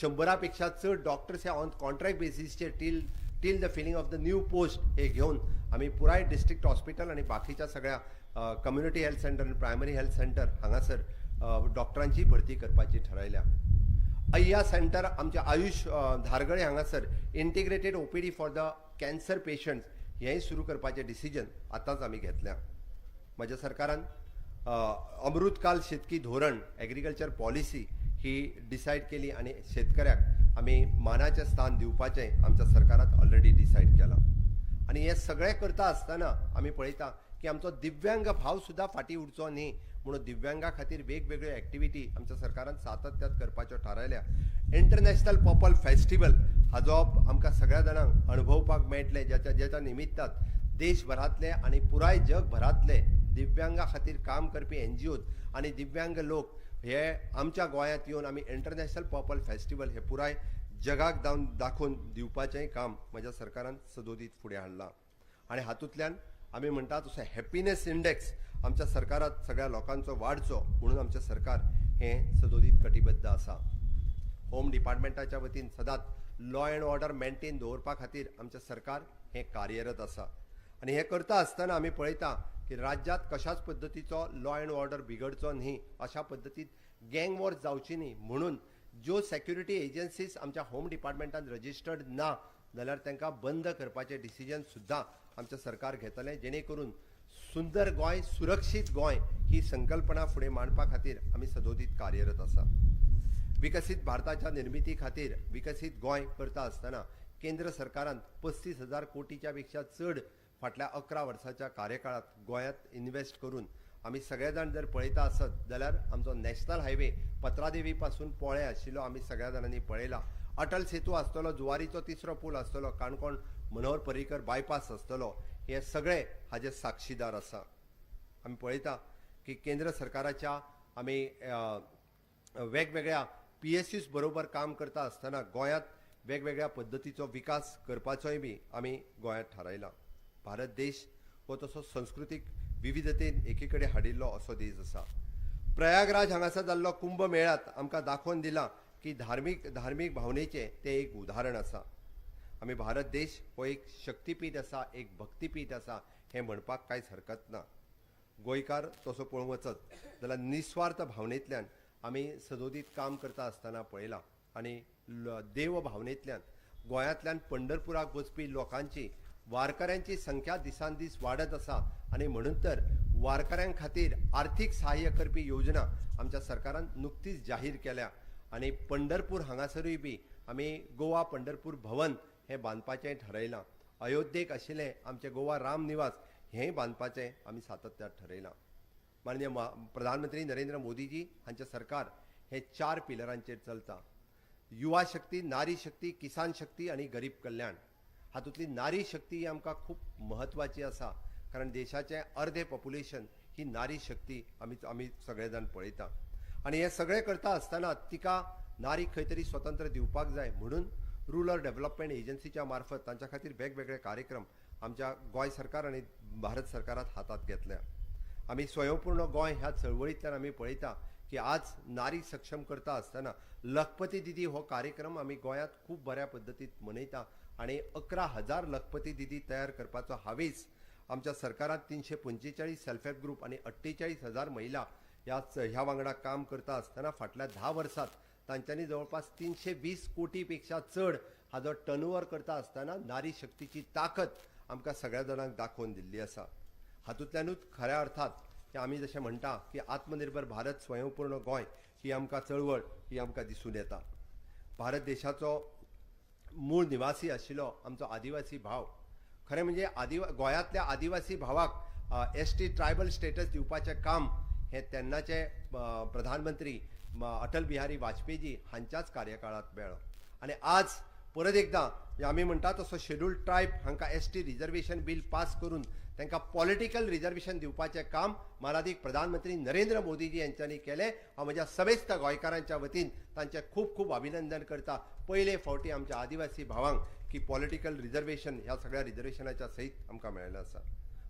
100 पेक्षा चड डॉक्टर्स हे ऑन कॉन्ट्रॅक्ट बेसीसचेर till the filling of the new post हे घेवन आमी पुराय डिस्ट्रिक्ट हॉस्पिटल आनी बाकीच्या सगळ्या कम्युनिटी हेल्थ सेंटर आनी प्रायमरी हेल्थ सेंटर हांगासर डॉक्टरांची भरती करपाची ठरयल्या. अय्या सेंटर आमच्या आयुष धारगळे हांगासर integrated OPD for the cancer patients हेंय सुरू करपाचें डिसिजन आतांच आमी घेतल्या. म्हज्या सरकारान अमृतकाल शेतकी धोरण एग्रीकल्चर पॉलिसी ही डिसायड केली आनी शेतकऱ्याक आमी मानाचें स्थान दिवपाचें आमच्या सरकारात ऑलरेडी डिसायड केलां. आनी हें सगळें करता आसतना आमी पळयता की आमचो दिव्यांग भाव सुद्दां फाटीं उरचो न्ही म्हणून दिव्यांगा खातीर वेगवेगळ्यो एक्टिविटी आमच्या सरकारान सातत्यात करपाच्यो थारायल्या. इंटरनॅशनल पर्पल फेस्टिवल हाजो आमकां सगळ्या जाणांक अणभवपाक मेळटलें, ज्याच्या निमित्तान देशभरांतले आनी पुराय जगभरांतले दिव्यांगा खातीर काम करपी एनजीओज आनी दिव्यांग लोक हे आमच्या गोंयांत येवन आमी इंटरनॅशनल पर्पल फेस्टिवल हे पुराय जगाक दाखोवन दिवपाचेंय काम म्हज्या सरकारान सदोदीत फुडें हाडलां. आनी हातूंतल्यान आमी म्हणटा तसो हॅपिनेस इंडेक्स आमच्या सरकारांत सगळ्या लोकांचो वाडचो म्हणून आमचें सरकार हें सदोदीत कटिबद्ध आसा. होम डिपार्टमेंटाच्या वतीन सदांच लॉ एंड ऑर्डर मेंटेन दवरपा खातीर आमचें सरकार हें कार्यरत आसा. आनी हें करता आसतना आमी पळयता की राज्यांत कशाच पद्दतीचो लॉ एंड ऑर्डर बिगडचो न्ही, अशा पद्दतीन गँग वॉर जावची न्ही म्हणून ज्यो सेक्युरिटी एजन्सीज आमच्या होम डिपार्टमेंटान रजिस्टर्ड ना जाल्यार तांकां बंद करपाचें डिसिजन सुद्दां आमचें सरकार घेतलें, जेणे करून सुंदर गोंय, सुरक्षीत गोंय ही संकल्पना फुडें मांडपा खातीर आमी सदोदीत कार्यरत आसा. विकसीत भारताच्या निर्मिती खातीर विकसीत गोंय करता आसतना केंद्र सरकारान 35,000 कोटीच्या पेक्षा चड फाटल्या 11 वर्साच्या कार्यकाळात गोंयांत इन्वेस्ट करून आमी सगळे जाण जर पळयता आसत जाल्यार आमचो नॅशनल हायवे पत्रादेवी पासून पोळे आशिल्लो आमी सगळ्या जाणांनी पळयला. अटल सेतू आसतलो, जुवारीचो तिसरो पूल आसतलो, काणकोण मनोहर पर्रीकर बायपास आसतलो, हे सगळे हाजे साक्षीदार आसा. आमी पळयता की केंद्र सरकाराच्या आमी वेगवेगळ्या PSUs बरोबर काम करता आसतना गोंयांत वेगवेगळ्या पद्दतीचो विकास करपाचोय बी आमी गोंयांत थारायला. भारत देश हो तसो संस्कृतीक विविधतेन एकी कडेन हाडिल्लो असो देश आसा. प्रयागराज हांगासर जाल्लो कुंभ मेळ्यात आमकां दाखोवन दिला की धार्मीक भावनेचें तें एक उदाहरण आसा. आमी भारत देश हो एक शक्तीपीठ आसा, एक भक्तीपीठ आसा हें म्हणपाक कांयच हरकत ना. गोंयकार तसो पळोवंक वचत जाल्यार निस्वार्थ भावनेंतल्यान आमी सदोदीत काम करता आसतना पळयलां आनी देव भावनेंतल्यान गोंयांतल्यान पंढरपुराक वचपी लोकांची, वारकऱ्यांची संख्या दिसान दीस वाडत आसा आनी म्हणून तर वारकऱ्यां खातीर आर्थीक सहाय्य करपी योजना आमच्या सरकारान नुकतीच जाहीर केल्या. आनी पंढरपूर हांगासरूय बी आमी गोवा पंढरपूर भवन हें बांदपाचें थारायलां. अयोध्येक आशिल्लें आमचें गोवा राम निवास हेंय बांदपाचें आमी सातत्यात थारायलां. माननीय प्रधानमंत्री नरेंद्र मोदीजी हांचें सरकार हें 4 पिलरांचेर चलता. युवा शक्ती, नारी शक्ती, किसान शक्ती आनी गरीब कल्याण. हातूंतली नारी शक्ती ही आमकां खूब म्हत्वाची आसा, कारण देशाचें अर्दें पॉप्युलेशन ही नारी शक्ती आमी सगळे जाण पळयता. आनी हें सगळें करता आसतना तिका नारीक खंय तरी स्वतंत्र दिवपाक जाय म्हणून रुरल डेव्हलपमेंट एजन्सीच्या मार्फत तांच्या खातीर वेगवेगळे कार्यक्रम आमच्या गोंय सरकार आनी भारत सरकारात हातांत घेतल्या. आमी स्वयंपूर्ण गोंय ह्या चळवळींतल्यान आमी पळयता की आज नारी सक्षम करता आसतना लखपती दिदी हो कार्यक्रम आमी गोंयांत खूब बऱ्या पद्दतीन मनयता आनी 11,000 लखपती दिदी तयार करपाचो हावेस आमच्या सरकारात 345 सेल्फ हेल्प ग्रुप आनी 48,000 महिला ह्या वांगडा काम करता आसतना फाटल्या 10 वर्सात तांच्यांनी जवळपास 320 कोटी पेक्षा चड हाजो टर्नओवर करता आसतना नारी शक्तीची ताकद आमकां सगळ्या जाणांक दाखोवन दिल्ली आसा. हातूंतल्यानूच खऱ्या अर्थात की आमी जशें म्हणटा की आत्मनिर्भर भारत, स्वयंपूर्ण गोंय ही आमकां चळवळ ही आमकां दिसून येता. भारत देशाचो मूळ निवासी आशिल्लो आमचो आदिवासी भाव, खरें म्हणजे गोंयांतल्या आदिवासी भावाक ST tribal स्टेटस दिवपाचें काम हें तेन्नाचे प्रधानमंत्री अटल बिहारी वाजपेयी हांच्याच कार्यकाळांत मेळ्ळो. आनी आज परत एकदां आमी म्हणटा तसो शेड्यूल्ड ट्रायब हांकां ST reservation bill pass करून तांकां पॉलिटिकल रिजर्वेशन दिवपाचें काम मानादीक प्रधानमंत्री नरेंद्र मोदीजी यांच्यांनी केलें. हांव म्हज्या समेस्त गोंयकारांच्या वतीन तांचें खूब खूब अभिनंदन करता. पयले फावटी आमच्या आदिवासी भावांक की पॉलिटिकल रिजर्वेशन ह्या सगळ्या रिजर्वेशनाच्या सयत आमकां मेळ्ळें आसा.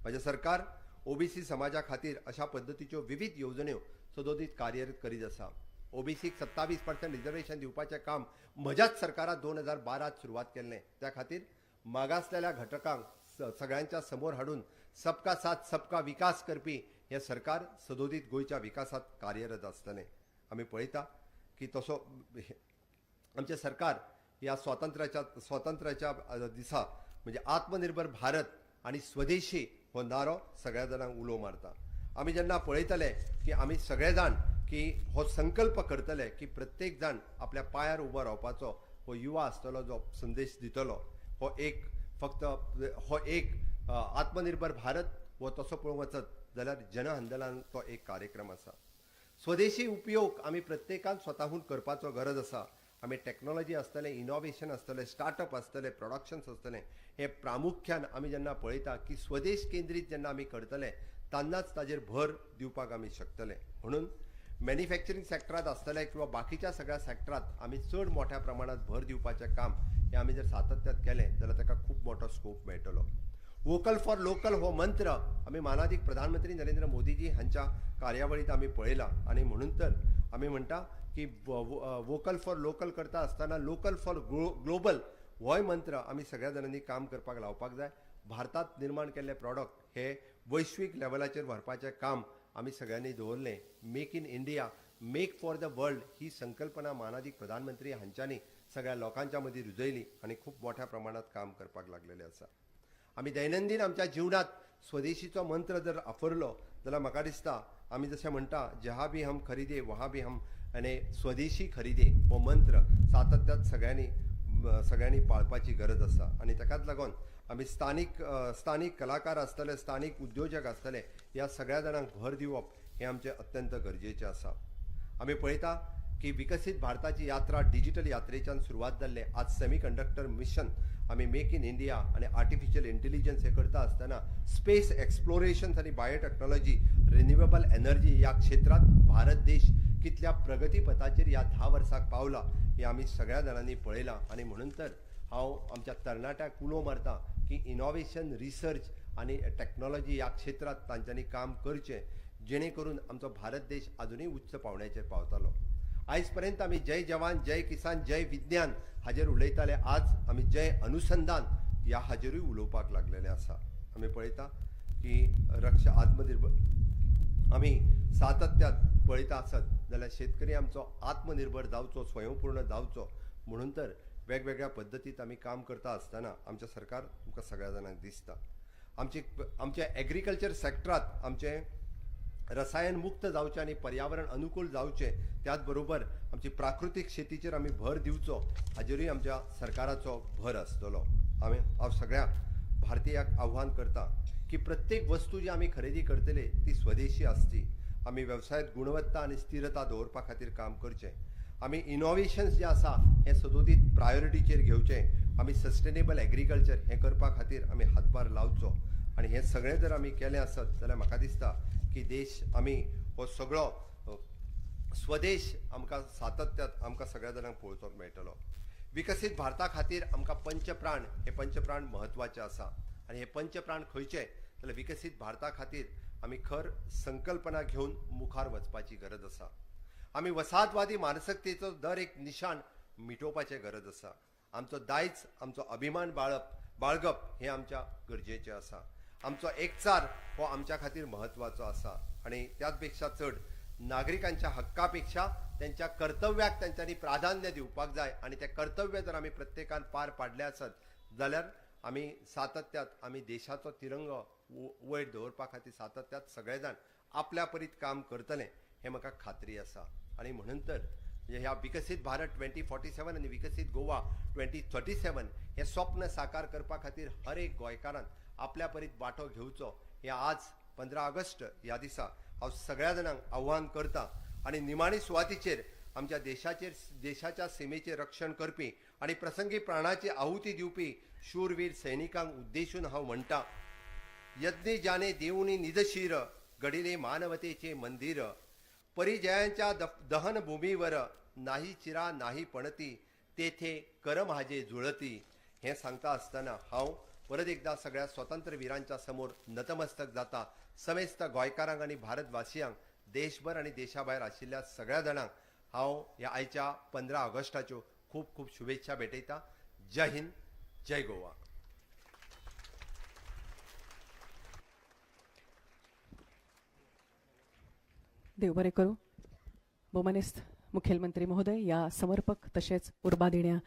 म्हजें सरकार OBC समाजा खातीर अशा पद्दतीच्यो विविध येवजण्यो सदोदीत कार्यरत करीत आसा. OBCक 27% रिजर्वेशन दिवपाचें काम म्हज्याच सरकारान 2012 सुरवात केल्लें. त्या खातीर मागासलेल्या घटकांक सगळ्यांच्या समोर हाडून सबका साथ सबका विकास करपी हें सरकार सदोदीत गोंयच्या विकासात कार्यरत आसतलें. आमी पळयता की तसो आमचें सरकार ह्या स्वातंत्र्याच्या दिसा म्हणजे आत्मनिर्भर भारत आनी स्वदेशी हो नारो सगळ्या जाणांक उलो मारता. आमी जेन्ना पळयतले की आमी सगळे जाण की हो संकल्प करतले की प्रत्येक जाण आपल्या पांयार उबो रावपाचो हो युवा आसतलो जो संदेश दितलो. हो एक फक्त हो एक आत्मनिर्भर भारत हो तसो पळोवंक वचत जाल्यार जन आंदोलन तो एक कार्यक्रम आसा. स्वदेशी उपयोग आमी प्रत्येकान स्वताहून करपाचो गरज आसा. आमी टॅक्नोलॉजी आसतलें, इनोवेशन आसतलें, स्टार्टअप आसतलें, प्रोडक्शन्स आसतलें, हे प्रामुख्यान आमी जेन्ना पळयता की स्वदेश केंद्रीत जेन्ना आमी करतले तेन्नाच ताजेर भर दिवपाक आमी शकतले. म्हणून मॅन्युफॅक्चरींग सॅक्टरांत आसतलें किंवा बाकीच्या सगळ्या सॅक्टरांत आमी चड मोठ्या प्रमाणात भर दिवपाचें काम हें आमी जर सातत्यात केलें जाल्यार ताका खूब मोठो स्कोप मेळटलो. वोकल फॉर लोकल हो मंत्र आमी मानादीक प्रधानमंत्री नरेंद्र मोदीजी हांच्या कार्यावळींत आमी पळयला आनी म्हणून तर आमी म्हणटा की वोकल फॉर लोकल करता आसतना लोकल फॉर ग्लोबल होय मंत्र आमी सगळ्या जाणांनी काम करपाक लावपाक जाय. भारतांत निर्माण केल्ले प्रॉडक्ट हे वैश्वीक लेवलाचेर व्हरपाचें काम आमी सगळ्यांनी दवरलें. Make in India, make for the world ही संकल्पना मानादीक प्रधानमंत्री हांच्यांनी सगळ्या लोकांच्या मदीं रुजयली आनी खूब मोठ्या प्रमाणात काम करपाक लागलेलें आसा. आमी दैनंदीन आमच्या जिवनात स्वदेशीचो मंत्र जर आफरलो जाल्यार म्हाका दिसता आमी जशें म्हणटा जहा भी हम खरीदे वहा भी हम आनी स्वदेशी खरीदे हो मंत्र सातत्यात सगळ्यांनी पाळपाची गरज आसा. आनी ताकाच लागून आमी स्थानीक कलाकार आसतले, स्थानीक उद्योजक आसतले, ह्या सगळ्या जाणांक भर दिवप हें आमचें अत्यंत गरजेचें आसा. आमी पळयता की विकसीत भारताची यात्रा डिजिटल यात्रेच्यान सुरवात जाल्लें. आज सेमी कंडक्टर मिशन आमी मेक इन इंडिया आनी आर्टिफिशियल इंटेलिजन्स हे करता आसतना स्पेस एक्सप्लोरेशन्स आनी बायोटॅक्नॉलॉजी, रिन्युएबल एनर्जी ह्या क्षेत्रांत भारत देश कितल्या प्रगतीपथाचेर ह्या 10 वर्साक पावला हें आमी सगळ्या जाणांनी पळयलां. आनी म्हणून तर हांव आमच्या तरणाट्याक उलो मारता की इनोवेशन, रिसर्च आनी टॅक्नॉलॉजी ह्या क्षेत्रांत तांच्यांनी काम करचें जेणे करून आमचो भारत देश आजुनूय उच्च पावंड्याचेर पावतलो. आयज पर्यंत आमी जय जवान, जय किसान, जय विज्ञान हाजेर उलयताले, आज आमी जय अनुसंधान ह्या हाजेरूय उलोवपाक लागलेले आसा. आमी पळयता की रक्षा आत्मनिर्भर आमी सातत्यात पळयता आसत जाल्यार शेतकरी आमचो आत्मनिर्भर जावचो, स्वयंपूर्ण जावचो म्हणून तर वेगवेगळ्या पद्दतीत आमी काम करता आसतना आमचें सरकार तुमकां सगळ्या जाणांक दिसता. आमच्या एग्रीकल्चर सॅक्टरांत आमचें रसायन मुक्त जावचें आनी पर्यावरण अनुकूल जावचें, त्याच बरोबर आमची प्राकृतीक शेतीचेर आमी भर दिवचो हाजेरूय आमच्या सरकाराचो भर आसतलो. आमी हांव सगळ्या भारतीयांक आव्हान करता की प्रत्येक वस्तू जी आमी खरेदी करतले ती स्वदेशी आसची. आमी वेवसायांत गुणवत्ता आनी स्थिरता दवरपा खातीर काम करचें. आमी इनोवेशन्स जे आसा हें सदोदीत प्रायोरिटीचेर घेवचें. आमी सस्टेनेबल एग्रीकल्चर हें करपा खातीर आमी हातभार लावचो आनी हें सगळें जर आमी केलें आसत जाल्यार म्हाका दिसता की देश आमी हो सगळो स्वदेश आमकां सातत्यात आमकां सगळ्या जाणांक पळोवपाक मेळटलो. विकसीत भारता खातीर आमकां पंचप्राण हे पंचप्राण म्हत्वाचे आसा आनी हे पंचप्राण खंयचे जाल्यार विकसीत भारता खातीर आमी खर संकल्पना घेवन मुखार वचपाची गरज आसा. आमी वसाहतवादी मानसिकतेचो दर एक निशाण मिटोवपाचें गरज आसा. आमचो दायज, आमचो अभिमान बाळगप हें आमच्या गरजेचें आसा. आमचो एकचार हो आमच्या खातीर म्हत्वाचो आसा आनी त्याच पेक्षा चड नागरिकांच्या हक्का पेक्षा त्यांच्या कर्तव्याक तांच्यांनी प्राधान्य दिवपाक जाय आनी तें कर्तव्य जर आमी प्रत्येकान पार पाडलें आसत जाल्यार आमी सातत्यात आमी देशाचो तिरंगो वयर दवरपा खातीर सातत्यात सगळे जाण आपल्या परीत काम करतले हें म्हाका खात्री आसा. आनी म्हणून तर म्हणजे ह्या विकसीत भारत 2047 आनी विकसीत गोवा 2037 हें स्वप्न साकार करपा खातीर हर एक गोंयकारान आपल्या परीत वांटो घेवचो हें आज 15 ऑगस्ट ह्या दिसा हांव सगळ्या जाणांक आव्हान करता. आनी निमाणी सुवातीचेर आमच्या देशाच्या सीमेचेर रक्षण करपी आनी प्रसंगी प्राणाची आहुती दिवपी शूरवीर सैनिकांक उद्देशून हांव म्हणटा, यज्ञ जाने देवनी निजशीर घडिले मानवतेचे मंदिर, परिजयांच्या दहनभूमीवर नाही चिरा नाही पणती, तेथे करम हाजे जुळती. हें सांगता आसतना हांव परत एकदा सगळ्या स्वतंत्र वीरांच्या समोर नतमस्तक जाता. समेस्त गोंयकारांक आनी भारतवासियांक, देशभर आनी देशा भायर आशिल्ल्या सगळ्या जाणांक हांव ह्या आयच्या 15 ऑगस्टाच्यो खूब खूब शुभेच्छा भेटयता. जय हिंद, जय गोवा. देव बरें करूं. भोवमानेस्त मुखेलमंत्री महोदय, ह्या समर्पक तशेंच उर्बा दिण्या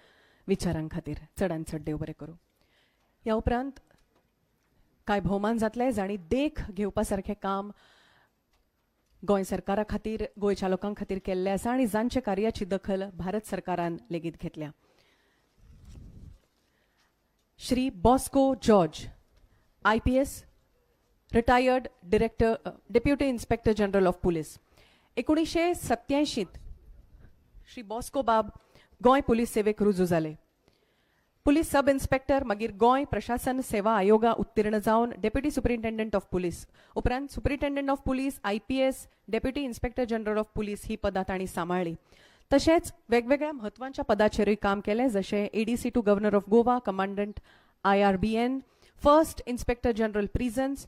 विचारां खातीर चडान चड देव बरें करूं. ह्या उपरांत कांय भोवमान जातले जांणी देख घेवपा सारकें काम गोंय सरकारा खातीर, गोंयच्या लोकां खातीर केल्लें आसा आनी जांच्या कार्याची दखल भारत सरकारान लेगीत घेतल्या. Shri Bosco George, IPS, retired director, deputy inspector general of police. 1987त Shri Bosco बाब गोंय police सेवेक रुजू जाले. पुलीस सब इन्स्पेक्टर, मागीर गोंय प्रशासन सेवा आयोगा उत्तीर्ण जावन डेप्युटी सुपरिंटेंडंट ऑफ पुलीस, उपरांत superintendent of police, IPS, deputy inspector general of police ही पदां तांणी सांबाळ्ळी. तशेंच वेगवेगळ्या म्हत्वाच्या पदाचेरूय काम केलें, जशें ADC to governor of Goa, commandant IRBN, first inspector general prisons.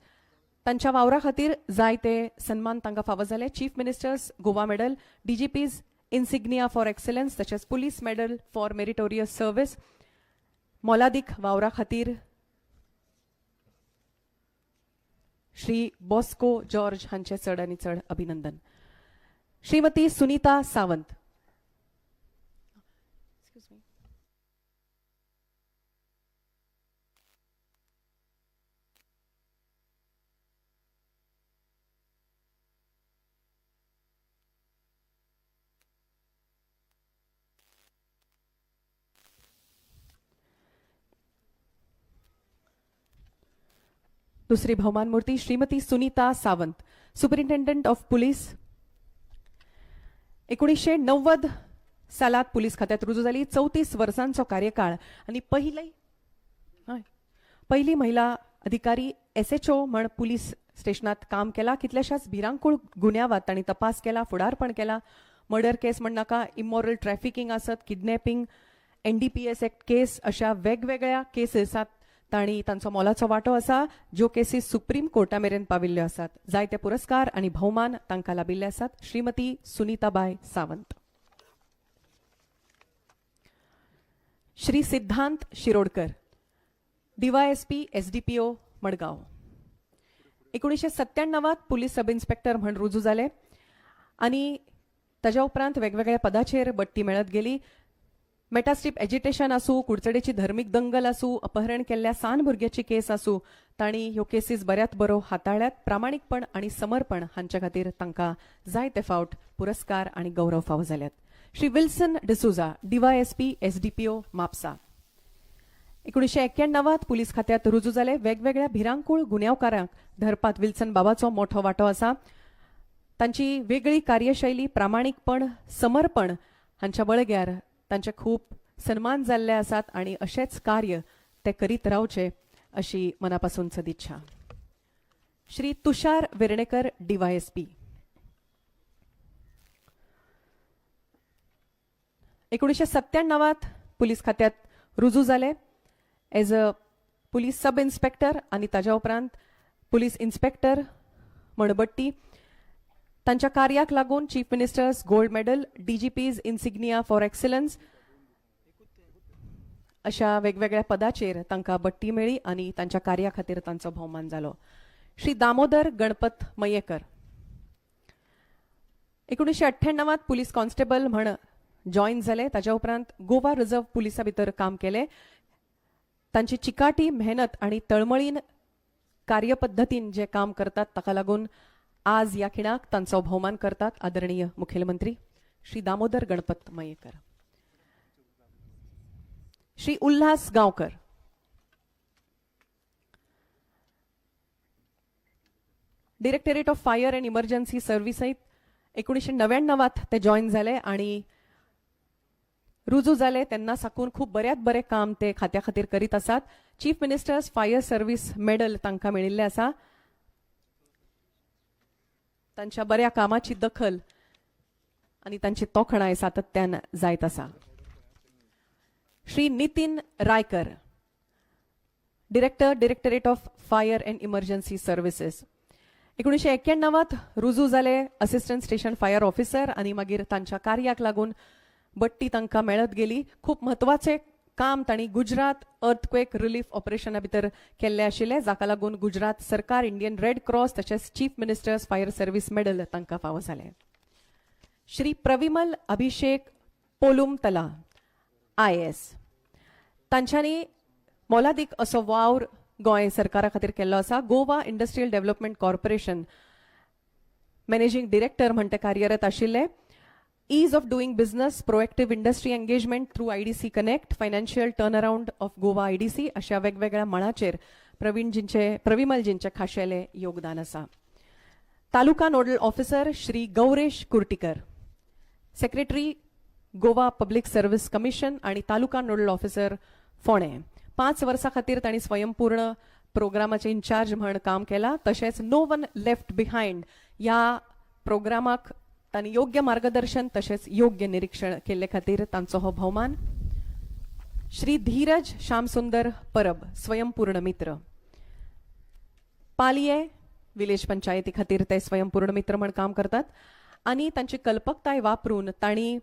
तांच्या वावरा खातीर जायते सन्मान तांकां फावो जाले: Chief Minister's Goa Medal, DGP's Insignia for Excellence, तशेंच Police Medal for Meritorious Service. मोलादीक वावरा खातीर श्री बॉस्को जॉर्ज हांचे चड आनी चड अभिनंदन. श्रीमती सुनीता सावंत. Excuse me. दुसरी भौमान मूर्ती श्रीमती सुनीता सावंत, सुपरिंटेंडंट ऑफ पुलीस. 1990 सालात पुलीस खात्यात रुजू जाली. 34 वर्सांचो कार्यकाळ आणि पहिली, हय, पहिली महिला अधिकारी एसएचओ म्हण पुलीस स्टेशनात काम केला. कितल्याशाच भिरांकूळ गुन्यांवात तांणी तपास केला, फुडारपण केला. मर्डर केस म्हण नाका, इमॉरल ट्रॅफिकिंग आसत, किडनॅपिंग, एनडीपीएस एक्ट केस, अशा वेगवेगळ्या केसीसात तांणी तांचो मोलाचो वांटो आसा, ज्यो केसीस सुप्रीम कोर्टा मेरेन पाविल्ल्यो आसात. जायते पुरस्कार आनी भोवमान तांकां लाबिल्ले आसात. श्रीमती सुनीताबाय सावंत. Shri Siddhant Shirodkar, DYSP, SDPO, Madgaon. 1997त पुलीस सब इन्स्पेक्टर म्हण रुजू जाले आनी ताज्या उपरांत वेगवेगळ्या पदाचेर बडटी मेळत गेली. मेटास्ट्रीप एजिटेशन आसूं, कुडचडेची धर्मीक दंगल आसूं, अपहरण केल्ल्या सान भुरग्याची केस आसूं, तांणी ह्यो केसीस बऱ्यात बरो हाताळ्यात. प्रामाणीकपण आनी समर्पण हांचे खातीर तांकां जायते फावट पुरस्कार आनी गौरव फावो जाल्यात. Shri Wilson D'Souza, DYSP, SDPO, Mapusa. 1991त police खात्यात रुजू जाले. वेगवेगळ्या भिरांकूळ गुन्यांवकारांक धरपात विल्सन बाबाचो मोठो वांटो आसा. तांची वेगळी कार्यशैली, प्रामाणीकपण, समर्पण हांच्या बळग्यार तांचे खूब सन्मान जाल्ले आसात आणि अशेंच कार्य ते करीत रावचे अशी मनापासून सदिच्छा. श्री तुषार वेर्णेकर, डीवायएसपी. 1997त पुलीस खात्यात रुजू जाले as a police sub inspector आनी ताज्या उपरांत पुलीस इन्स्पेक्टर म्हण बडटी. तांच्या कार्याक लागून Chief Minister's Gold Medal, DGP's Insignia for Excellence अशा वेगवेगळ्या पदाचेर तांकां बडटी मेळ्ळी आनी तांच्या कार्या खातीर तांचो भोवमान जालो. श्री दामोदर गणपत मयेकर. 1998त पुलीस कॉन्स्टेबल म्हण जॉईन जाले. ताज्या उपरांत गोवा रिझर्व्ह पुलिसा भितर काम केलें. तांची चिकाटी, मेहनत आणि तळमळीन कार्यपद्धतीन जे काम करतात, ताका लागून आज ह्या खिणाक तांचो भोवमान करतात आदरणीय मुखेलमंत्री. Shri Damodar Ganpat Mayekar. Shri Ulhas Gaonkar. Directorate of Fire and Emergency सर्व्हिसहीत 1999त ते जॉईन जाले आणि रुजू जाले तेन्ना साकून खूब बऱ्यात बरें काम ते खात्या खातीर करीत आसात. Chief Minister's Fire Service Medal तांकां मेळिल्लें आसा. तांच्या बऱ्या कामाची दखल आनी तांची तोखणाय सातत्यान जायत आसा. Shri Nitin Raikar, Director, Directorate of Fire and Emergency Services. 1991त रुजू जाले असिस्टंट स्टेशन फायर ऑफिसर आनी मागीर तांच्या कार्याक लागून बडटी तांकां मेळत गेली. खूब म्हत्वाचें काम तांणी गुजरात अर्थक्वेक रिलीफ ऑपरेशना भितर केल्लें आशिल्लें, जाका लागून गुजरात सरकार, इंडियन रेड क्रॉस तशेंच Chief Minister's Fire Service Medal तांकां फावो जालें. श्री प्रविमल अभिषेक पोलुमतला, आयएएस. तांच्यांनी मोलादीक असो वावर गोंय सरकारा खातीर केल्लो आसा. Goa Industrial Development Corporation Managing Director म्हण ते कार्यरत आशिल्ले. Ease of doing business, proactive industry engagement through IDC Connect, financial turnaround of Goa IDC अशा वेगवेगळ्या मळाचेर प्रविमलजींचे खाशेले योगदान आसा. Taluka nodal officer Shri Gauresh Kurtikar, secretary Goa public service commission आणि तालुका नोडल ऑफिसर फोंडें. 5 वर्सां खातीर तांणी स्वयंपूर्ण प्रोग्रामाचे इन्चार्ज म्हण काम केलां. तशेंच नो वन लेफ्ट बिहायंड ह्या प्रोग्रामाक तांणी योग्य मार्गदर्शन तशेंच योग्य निरीक्षण केल्ले खातीर तांचो हो भोवमान. श्री धीरज श्यामसुंदर परब, स्वयंपूर्ण मित्र, पालये विलेज पंचायती खातीर ते स्वयंपूर्ण मित्र म्हण काम करतात आनी तांची कल्पकताय वापरून तांणी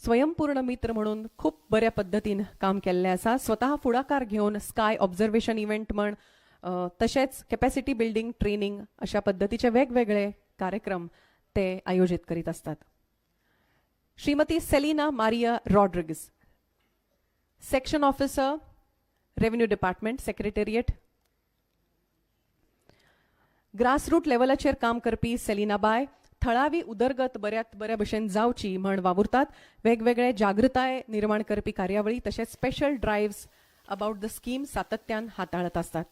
स्वयंपूर्ण मित्र म्हणून खूब बऱ्या पद्दतीन काम केल्लें आसा. स्वतः फुडाकार घेवन स्काय ऑब्झर्वेशन इव्हेंट म्हण, तशेंच कॅपॅसिटी बिल्डींग ट्रेनिंग अशा पद्दतीचे वेगवेगळे कार्यक्रम ते आयोजीत करीत असतात. Shrimati Selina Maria Rodrigues, section officer, revenue department, secretariat. Grassroot लेवलाचेर काम करपी सेलिना बाय थळावी उदरगत बऱ्यात बऱ्या भशेन जावची म्हण वावुरतात. वेगवेगळे जागृताय निर्माण करपी कार्यावळी तशेंच special drives about the scheme सातत्यान हाताळत असतात.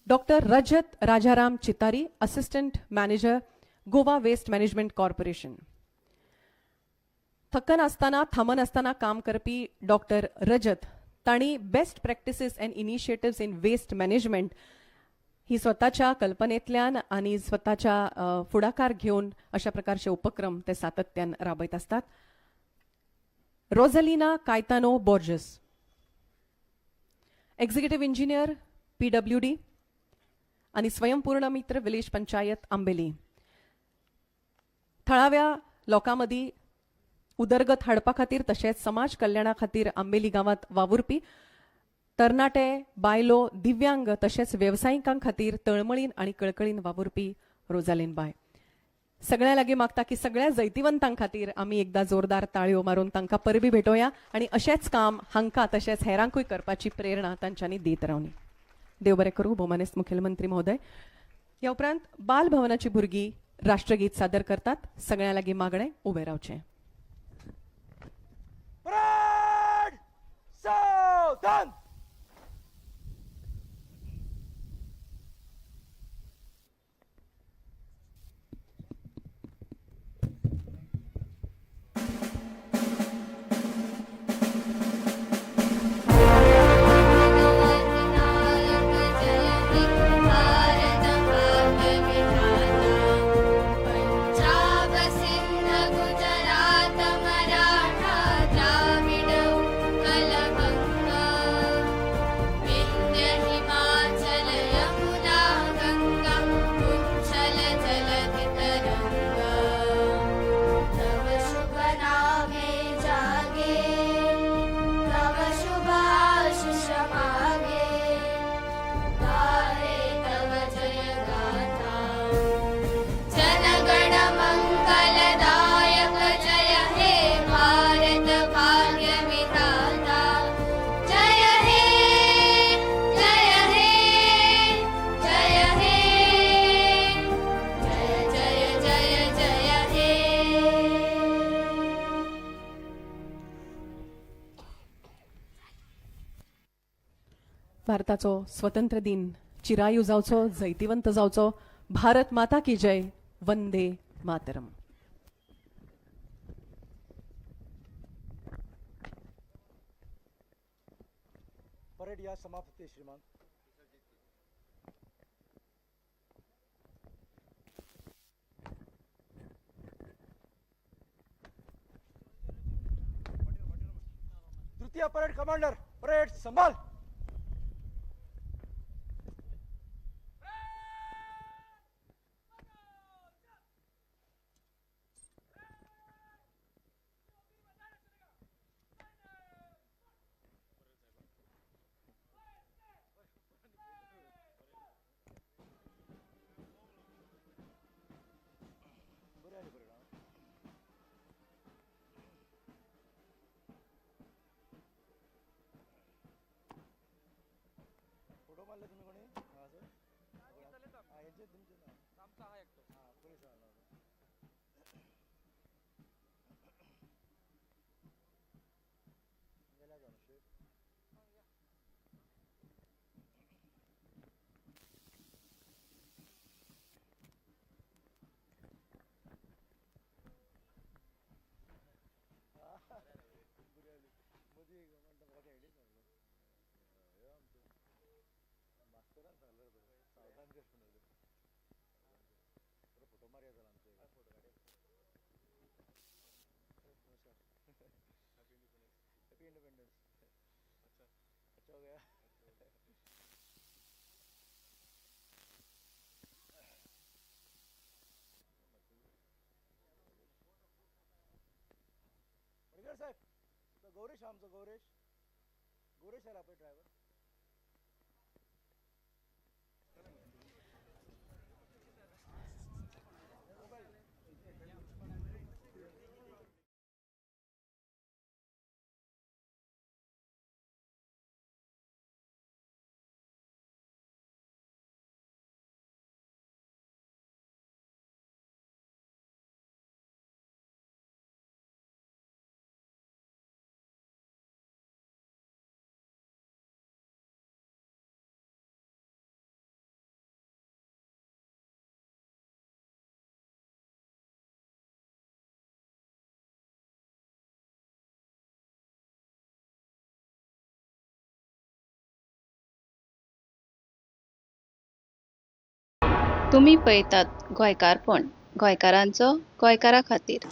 Doctor Rajat Rajaram Chitari, assistant manager, Goa waste management corporation. थकनासतना थांबनासतना काम करपी डॉक्टर रजत तांणी best practices and initiatives in waste management ही स्वताच्या कल्पनेंतल्यान आनी स्वताच्या फुडाकार घेवन अशा प्रकारचे उपक्रम ते सातत्यान राबयत आसतात. Rosalina Caetano Borges, executive engineer, PWD आनी स्वयंपूर्ण मित्र, विलेज पंचायत आंबेली. थळाव्या लोकां मदीं उदरगत हाडपा खातीर तशेंच समाज कल्याणा खातीर आंबेली गांवांत वावुरपी, तरणाटे, बायलो, दिव्यांग तशेंच वेवसायिकां खातीर तळमळीन आनी कळकळीन वावुरपी रोजालीन बाय. सगळ्या लागीं मागता की सगळ्या जैतिवंतां खातीर आमी एकदां जोरदार ताळयो मारून तांकां परबी भेटोवया आनी अशेंच काम हांकां तशेंच हेरांकूय करपाची प्रेरणा तांच्यांनी दीत रावनी. देव बरें करूं भोवमानेस्त मुखेलमंत्री महोदय. ह्या उपरांत बाल भवनाची भुरगीं राष्ट्रगीत सादर करतात. सगळ्यां लागीं मागणें, उबें रावचें. परेड सावधान. जय हे भारत भाग्य विधाता, पंजाब सिंध गुजरात मराठा द्राविड उत्कल बंगा, विंध्य हिमाचल यमुना गंगा, उच्छल जलधि तरंगा. तव शुभ नामे जागे, तव शुभ आशीष मागे, गाहे तव जय गाथा. जनगण मंगलदायक जय हे भारत भाग्य विधाता. जय हे, जय हे, जय हे, जय जय जय जय हे. भारताचो स्वतंत्र दिन चिरायू जावचो, जैतिवंत जावचो. भारत माता की जय. वंदे मातरम. परेड या समाप्त होती है श्रीमान. द्वितीय परेड कमांडर, परेड संभाल. फोटो मारले तुम्ही कोणी? हा सर, हा यांचे तुमचे ना? हा, पोलीस आला. Happy independence. अच्छा हो गया। पडकर साहेब, तो गौरेश, आमचो गौरेश, गौरेश आयला पळय ड्रायव्हर। तुमी पळयतात गोंयकारपण, गोंयकारांचो गोंयकारा खातीर।